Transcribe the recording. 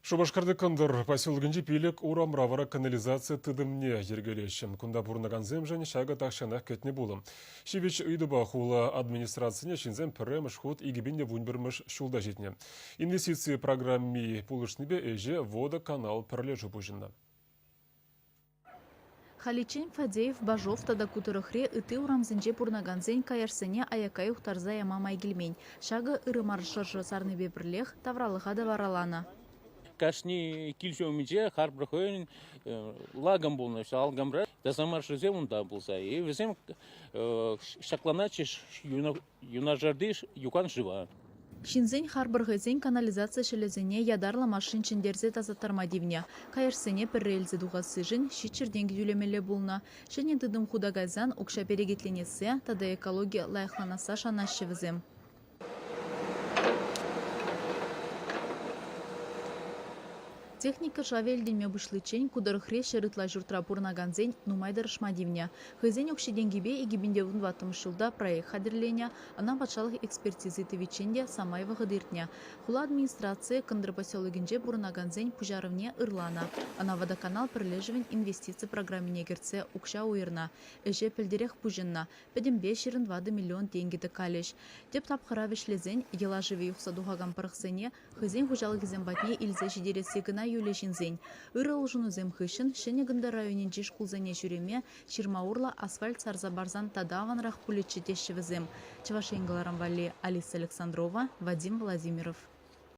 Шупашкарти Кӑнтӑр поселокӗнчи пилӗк урамра вара канализаци тытӑмне йӗркелеҫҫӗ. Кунта пурӑнакансемшӗн ҫакӑ тахҫанах кӗтнӗ пулӑм. Ҫивӗч ыйтупа хула администрацине ҫынсем пӗрремӗш хут 2011 ҫулта ҫитнӗ. Инвестици программи пулӑшнипе ӗҫе Водоканал пӗрлешӳ пуҫӑннӑ. Халиччен Фадеев, Бажов тата ку тӑрӑхри ытти урамсенче пурӑнакансен каяшсене аякка юхтарса яма май килмен. Ҫакӑ ырӑ мар шӑршӑ сарнипе пӗрлех тавралӑха та вараланӑ. Кашни кил умӗнче харпӑр хӑйӗн лакӑм пулнӑ. Ҫав лакӑмра тасамаршӑсем унта пулса. И вӗсем ҫакланатчӗҫ юнашарти юхан шыва. Ҫынсен харпӑр хӑйсен канализаци ҫӑлӗсене ятарлӑ машин чӗнтерсе тасаттарма тивнӗ. Каяшсене пӗрре илсе тухассишӗн 700 тенкӗ тӳлемелле пулнӑ. Ҫӗнӗ тытӑм хута кайсан укҫа перекетленессе тата экологи лайӑхланасса шанаҫҫӗ вӗсем. Техника шавӗ илтӗнме пуҫличчен ку тӑрӑхри 100 ытла ҫуртра пурӑнакансен нумай тӑрӑшма тивнӗ. Хӑйсен укҫи-тенкипе 2014 ҫулта проект хатӗрленӗ, ӑна патшалӑх экспертизи тӑвиччен те самай вӑхӑт иртнӗ. Хула администрацийӗ Кӑнтӑр поселокӗнче пурӑнакансен пуҫарӑвне ырланӑ. Ӑна Водоканал пӗрлешӗвӗн инвестици программине кӗртсе укҫа уйӑрнӑ. Ӗҫе пӗлтӗрех пуҫӑннӑ. Пӗтӗмпе 24 миллион тенкӗ тӑккалӗҫ. Тӗп тапхӑра вӗҫлесен йӑла шывӗ юхса тухакан пӑрӑхсене хӑйсен хуҫалӑхӗсем патне илсе ҫитересси кӑна юлӗ ҫынсен. Ырӑ улшӑнусем хыҫҫӑн Ҫӗнӗ Кӑнтӑр районӗнчи шкулсене ҫӳреме ҫырма урлӑ асфальт сарса парсан тата аванрах пулӗччӗ теҫҫӗ вӗсем. Чӑваш Ен кӑларӑм валли Алиса Александрова, Вадим Владимиров.